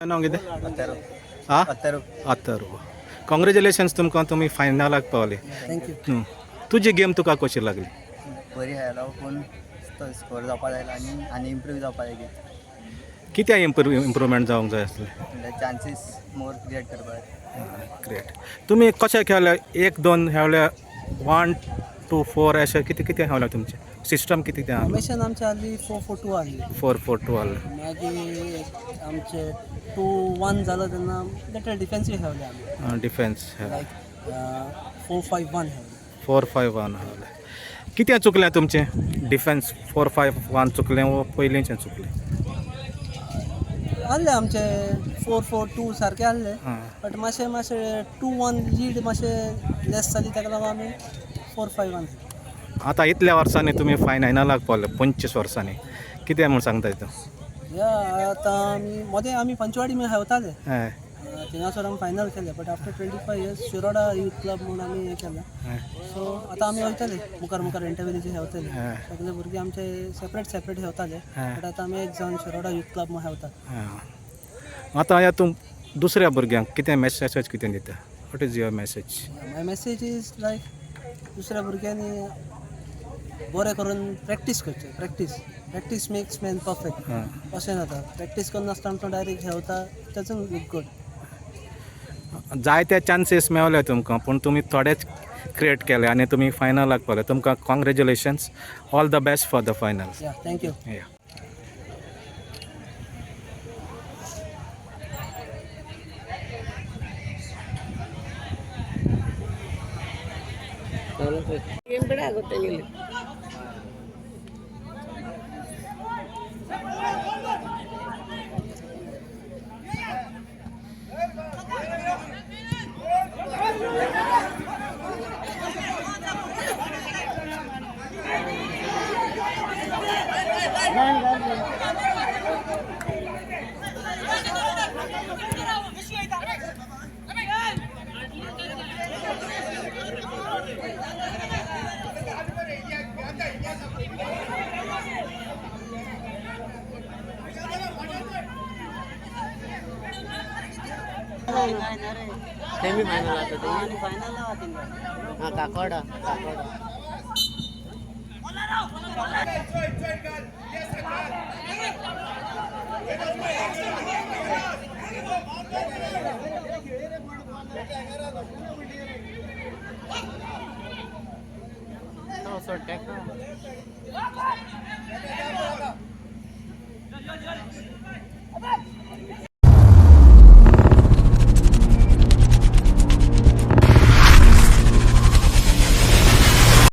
नांव कितें? आं, अथर्व. कॉंग्रेच्युलेशन्स तुमकां, तुमी फायनलाक पावले. Thank you. तुजी गेम तुका कशी लागली? बरी खेळ्ळो, पूण तो स्कोर जावपा जाय आनी आनी इम्प्रूव जावपा जाय. कितें इम्प्रुवमेंट जावंक जाय आसलें? म्हणल्यार चान्सीस मोर क्रिएट करपाक जाय. ग्रेट. तुमी कशें खेळ्ळे? एक दोन खेळ्ळे, वन टू फोर, अशें कितें कितें खेळ्ळे? तुमचें सिस्टम कितें कितें आसलें? फॉर्मेशन आमचे आहली 4-4-2 आहली. 4-4-2 आहलें. मागीर आमचे 2-1 जालो तेन्ना लिटल डिफेन्सीव खेळ्ळे आमी. डिफेन्स. लायक 4-5-1 खेळ्ळे. 4-5-1 आहलें. कितें चुकलें तुमचें? डिफेन्स 4-5-1 चुकलें वो पयलींचें चुकलें? आहले आमचे 4-4-2 सारके आहले. आं. बट मातशें मातशें 2-1 लीड मातशें लेस जाली, ताका लागून आमी 4-5-1. आतां इतल्या वर्सांनी तुमी फायनलाक पावले, 25 वर्सांनी, कितें म्हूण सांगता तूं? या, आतां आमी मदें आमी पंचवाडी बी खेळताले. हय. थिंगासर आमी फायनल केले, but after 25 years Shiroda youth club म्हूण आमी हें केलां. हय. सो आतां आमी वयतले मुखार मुखार इंटरव्यूचे खेळतले. हय. सगळे भुरगे आमचे सेपरेट सेपरेट खेळताले, हय. बट आतां आमी एक जावन शिरोडा यूथ क्लब म्हूण खेळतात. आं. आतां ह्या तूं दुसऱ्या भुरग्यांक कितें मॅसेज कितें दिता? What is your message? My message is like, दुसऱ्या भुरग्यांनी बरें करून प्रॅक्टीस करचें. Practice, practice makes man perfect. अशें जाता, प्रॅक्टीस करनासतना तो डायरेक्ट खेळता, doesn't look good. जायते चान्सीस मेवले तुमकां, पूण तुमी थोडेच क्रिएट केले आनी तुमी फायनलाक पावले. तुमकां congratulations, all the best for the final. Yeah, thank you. या. सेमी फायनल आता ते फायनल. हां, काकोडा काकोडा. सोड.